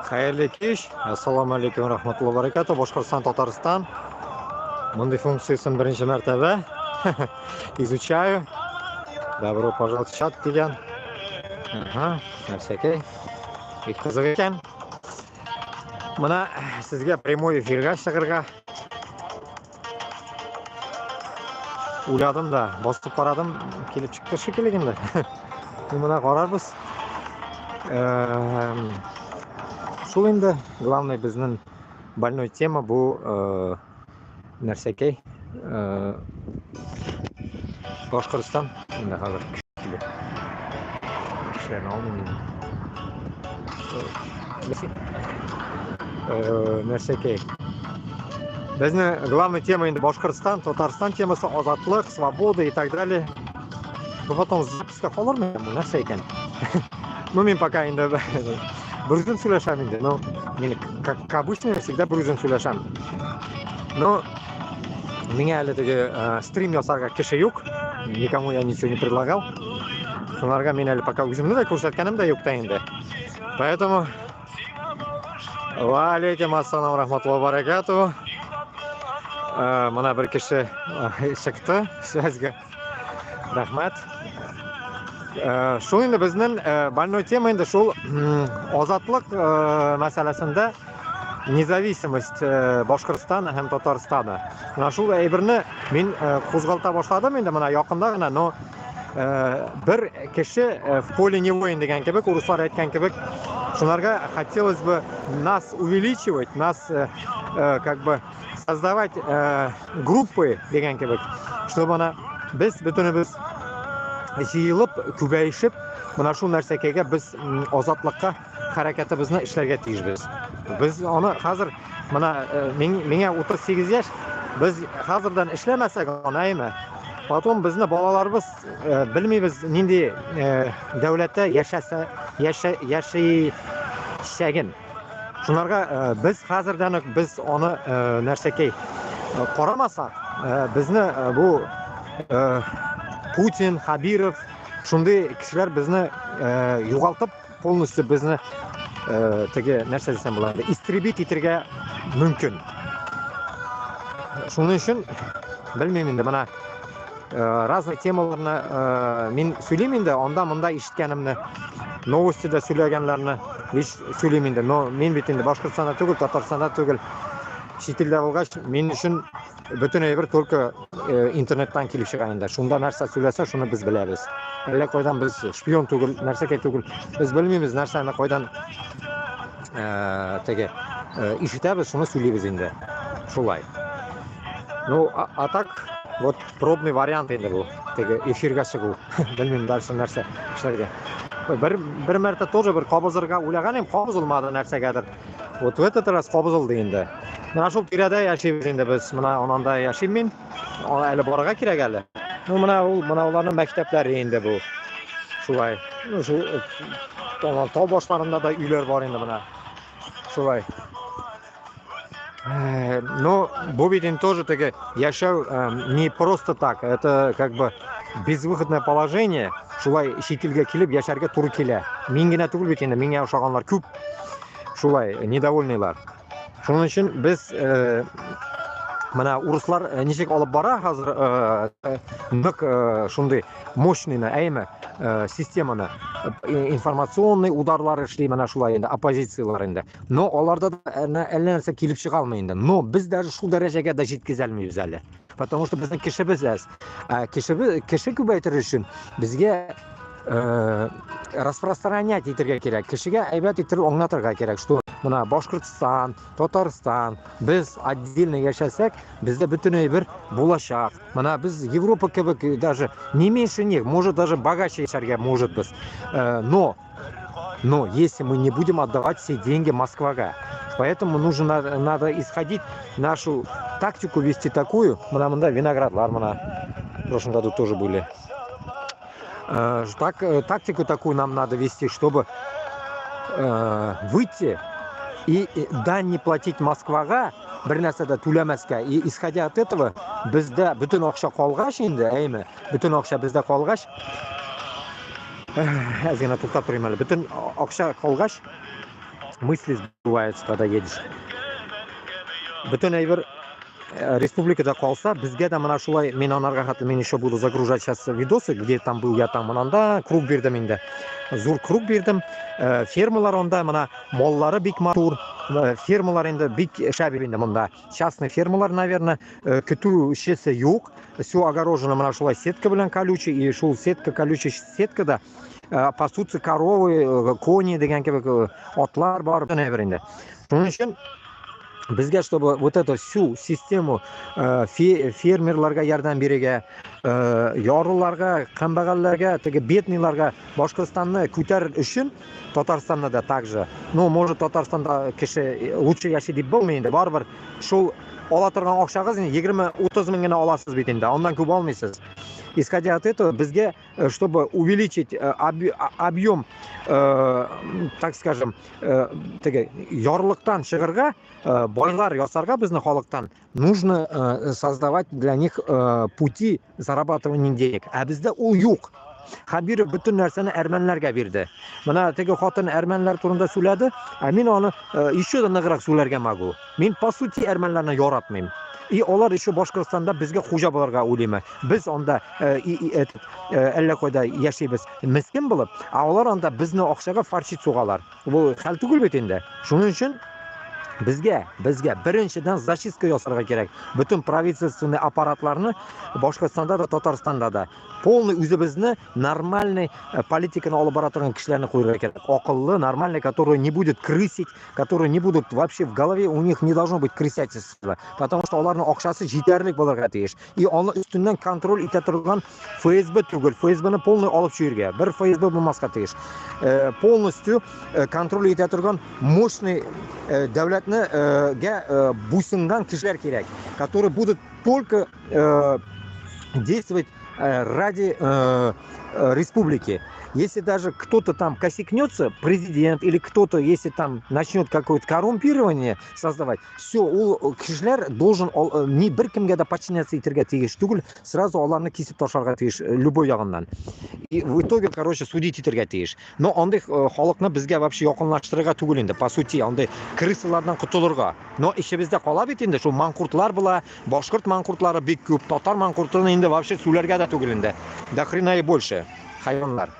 Хәерле кич. Ассаламу алейкум рахматуллаһи баракату. Башкортстан, Татарстан. Мондый функциясен беренче мәртәбә изучаю. Добро пожаловать в чат дигән. Ага, нәрсәкәй. Бик кызык икән. Менә сезгә прямой эфирга чыгарга уйладым да, басып карадым, килеп чыкты шикелле инде. Ну, менә карарбыз. Шул инде, главный безнең больной тема бу нәрсәкәй. Башкортстан инде хәзер килә. Кешеләрне алмыйм инде. Нәрсәкәй. Безнең главный тема инде Башкортстан, Татарстан темасы, азатлык, свобода и так далее. Ну, потом записка калырмы бу нәрсә икән? Ну, мин пока инде бер үзем сөйләшәм инде. Ну, мин, как обычно, всегда бер үзем сөйләшәм. Но миңа әле теге стрим ясарга кеше юк. Никому я ничего не предлагал. Шуларга мин әле пока үземне дә күрсәткәнем дә юк та инде. Поэтому Ва алейкум ассалам рахматуллаһи баракату. Менә бер кеше чыкты связьгә. Рәхмәт. Шул инде безнең больной тема инде шул азатлык мәсьәләсендә независимость Башкортстана һәм Татарстана. Менә шул әйберне мин кузгалта башладым инде менә якында гына, но бер кеше в поле не воин дигән кебек, урыслар әйткән кебек, шуларга хотелось бы нас увеличивать, нас как бы создавать группы дигән кебек, чтобы ана без бөтенебез җыелып, күбәешеп, менә шул нәрсәкәгә без азатлыкка хәрәкәтебезне эшләргә тиешбез. Без аны хәзер менә миңа 38 яшь, без хәзердән эшләмәсәк аны, әйме? Потом безне балаларыбыз белмибез нинди дәүләттә яшәсә, яшәячәген. Шунарга без хәзердән үк без аны нәрсәкәй карамасак, безне бу Путин, Хабиров, шундый кешеләр безне югалтып, полностью безне теге нәрсә дисәм була инде, истребить итәргә мөмкин. Шуның өчен белмим инде, менә разный темаларны мин сөйлим инде, анда монда ишеткәнемне, новостида сөйләгәннәрне һич сөйлим инде. Но мин бит инде Башкортстанда түгел, Татарстанда түгел, чит илдә булгач, мин өчен бөтен әйбер только интернеттан килеп чыга инде. Шунда нәрсә сөйләсә, шуны без беләбез. Әллә кайдан без шпион түгел, нәрсәкәй түгел. Без белмибез нәрсәне кайдан теге ишетәбез, шуны сөйлибез инде. Шулай. Ну, а так, вот пробный вариант инде бу. Теге эфирга чыгу. Белмим дальше нәрсә эшләргә. Бер мәртә тоже бер кабызырга уйлаган идем, кабызылмады нәрсәгәдер. Вот в этот раз кабызылды инде. Менә шул тирәдә яшибез инде без. Менә ананда яшим мин. Әле барырга кирәк әле. Ну, менә ул, менә уларның мәктәпләре инде бу. Шулай. Ну, шул тау башларында да өйләр бар инде менә. Шулай. Ну, бу бит инде тоже теге яшәү не просто так. Это как бы безвыходное положение. Шулай чит илгә килеп яшәргә туры килә. Мин генә түгел бит инде, миңа ошаганнар күп. Шулай, недовольныйлар. Шуның өчен без менә урыслар ничек алып бара хәзер нык шундый мощный, әйме, системаны, информационный ударлар эшли менә шулай инде оппозицияләр инде. Но аларда да әллә нәрсә килеп чыга алмый инде. Но без даже шул дәрәҗәгә дә җиткезә алмыйбыз әле. Потому что безнең кешебез әз. Ә кешебез, кеше күбәйтер өчен безгә распространять итәргә кирәк. Кешегә әйбәт итеп аңлатырга кирәк, что менә Башкортстан, Татарстан, без отдельно яшәсәк, бездә бөтен әйбер булачак. Менә без Европа кебек даже не меньше них, может даже богаче яшәргә может без. Но если мы не будем отдавать все деньги Москвага, поэтому нужно надо исходить нашу тактику вести такую. Менә монда виноградлар менә в прошлом году тоже были. Так, тактику такую нам надо вести, чтобы выйти и дань не платить Москвага, бер нәрсә дә түләмәскә. И исходя от этого, бездә бөтен акча калгач инде, әйме, бөтен акча бездә калгач, әз генә туктап торыйм әле. Бөтен акча калгач, Мысли сбиваются, когда едешь. Бөтен әйбер республикада калса, безгә дә менә шулай. Мин анарга хәтле, мин еще буду загружать сейчас видосы, где там был я, там анда круг бирдем инде, зур круг бирдем. Фермалар анда, менә маллары бик матур, фермалар инде бик шәп инде монда, частный фермалар, наверное. Көтүчесе юк, все огорожено менә шулай сетка белән колючий, и шул сетка, колючий сеткада пасутся коровы, кони дигән кебек, атлар бар, бөтен әйбер инде. Шуның өчен безгә, чтобы вот эту всю систему, фермерларга ярдәм бирергә, ярлыларга, кәмбәгалләргә, теге бедныйларга Башкортстанны күтәрер өчен, Татарстанны да также, ну, может, Татарстанда кеше лучше яши дип булмый инде, барыбер шул ала торган акчагыз инде 20-30 мең генә аласыз бит инде, аннан күп алмыйсыз. Исходя от этого, безгә, чтобы увеличить объем, так скажем, теге ярлыктан чыгарга, байлар ясарга безне халыктан, нужно создавать для них пути зарабатывания денег. Ә бездә ул юк. Хәбиров бөтен нәрсәне әрмәннәргә бирде. Менә теге хатын әрмәннәр турында сөйләде, ә мин аны еще да ныграк сөйләргә могу. Мин, по сути, әрмәннәрне яратмыйм. И алар еще Башкортстанда безгә хуҗа булырга уйлыймы. Без анда этот, әллә кайда яшибез мескен булып, ә алар анда безне акчага фаршит сугалар. Бу хәл түгел бит инде. Шуның өчен безгә беренчедән зачистка ясарга кирәк. Бөтен правительственный аппаратларны Башкортстанда да, Татарстанда да полный үзебезне нормальный политиканы алып бара торган кешеләрне куярга кирәк. Акыллы, нормальный, который не будет крысить, которые не будут вообще, в голове у них не должно быть крысятельства, потому что аларның акчасы җитәрлек булырга тиеш. И аны өстеннән контроль итә торган ФСБ түгел, ФСБны полный алып чыгарга. Бер ФСБ булмаска тиеш. Полностью контроль итә торган мощный дәүләтне гә буйсынган кешеләр кирәк, которые будут только действовать ради республики. Если даже кто-то там косякнется, президент или кто-то, если там начнет какое-то коррумпирование создавать, все, ул кешеләр должен ни бер кемгә дә подчиняться итәргә тиеш түгел, сразу аларны кисеп ташларга тиеш любой ягыннан. И в итоге, короче, судить итәргә тиеш. Но андый халыкны безгә вообще якынлаштырырга түгел инде, по сути, андый крысалардан котылырга. Но эчебездә кала бит инде, шул манкуртлар була, башкорт манкуртлары бик күп, татар манкуртын инде вообще сөйләргә дә түгел инде. До хрена и больше хайваннар.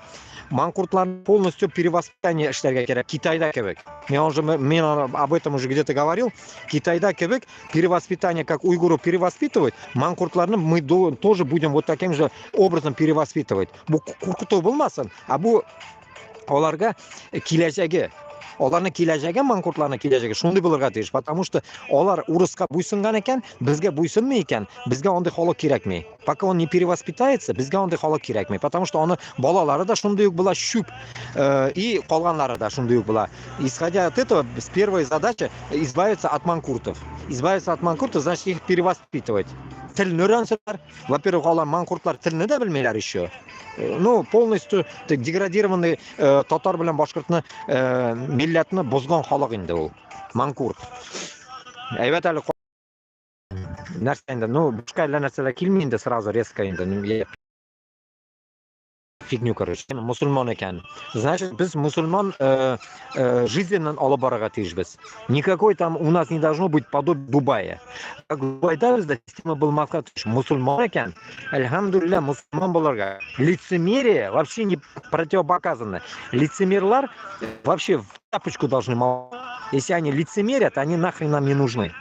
Манкуртлар полностью перевоспитание эшләргә кирәк, Китайда кебек. Мин об этом уже где-то говорил. Китайда кебек перевоспитание, как уйгуров перевоспитывать, манкуртларны мы тоже будем вот таким же образом перевоспитывать. Бу куркыту булмасын, а бу аларга киләчәге, аларның киләчәге, манкуртларның киләчәге шундый булырга тиеш, потому что алар урыска буйсынган икән, безгә буйсынмый икән, безгә андый халык кирәкми. Пока он не перевоспитается, безгә андый халык кирәкми, потому что аны балалары да шундый ук була чүп, и калганнары да шундый ук була. Исходя от этого, с первой задача избавиться от манкуртов. Избавиться от манкуртов, значит, их перевоспитывать. Телне өйрәнсеннәр. Во-первых, алар, манкуртлар, телне дә белмиләр еще. Ну, полностью деградированный, татар белән башкортны, милләтне бозган халык инде ул манкурт. Әйбәт әле нәрсә инде, ну, башка әллә нәрсәләр килми инде сразу резко инде. Ну, я фигню, короче. Мусульман икән, значит, без мусульман жизненнән алып барырга тиешбез. Никакой там у нас не должно быть подобие Дубая, как Дубайда бездә система булмаска тиеш. Мусульман икән, әлхәмдүлилләһ, мусульман булырга. Лицемерие вообще не противопоказано. Лицемерлар вообще в тапочку должны. Если они лицемерят, они нахрен нам не нужны.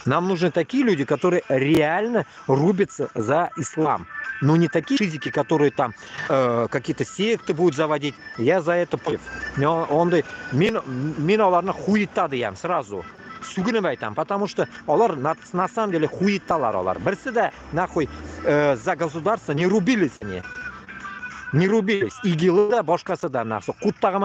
Нам нужны такие люди, которые реально рубятся за ислам. Но не такие шизики, которые там какие-то секты будут заводить. Я за это против. Он мин аларны хуета диям сразу. Сүгенеп әйтәм, потому что алар на самом деле хуеталар алар. Берсе дә нахуй за государство не рубились они. Не рубились. ИГИЛы да, башкасы да нахуй. Куттагыма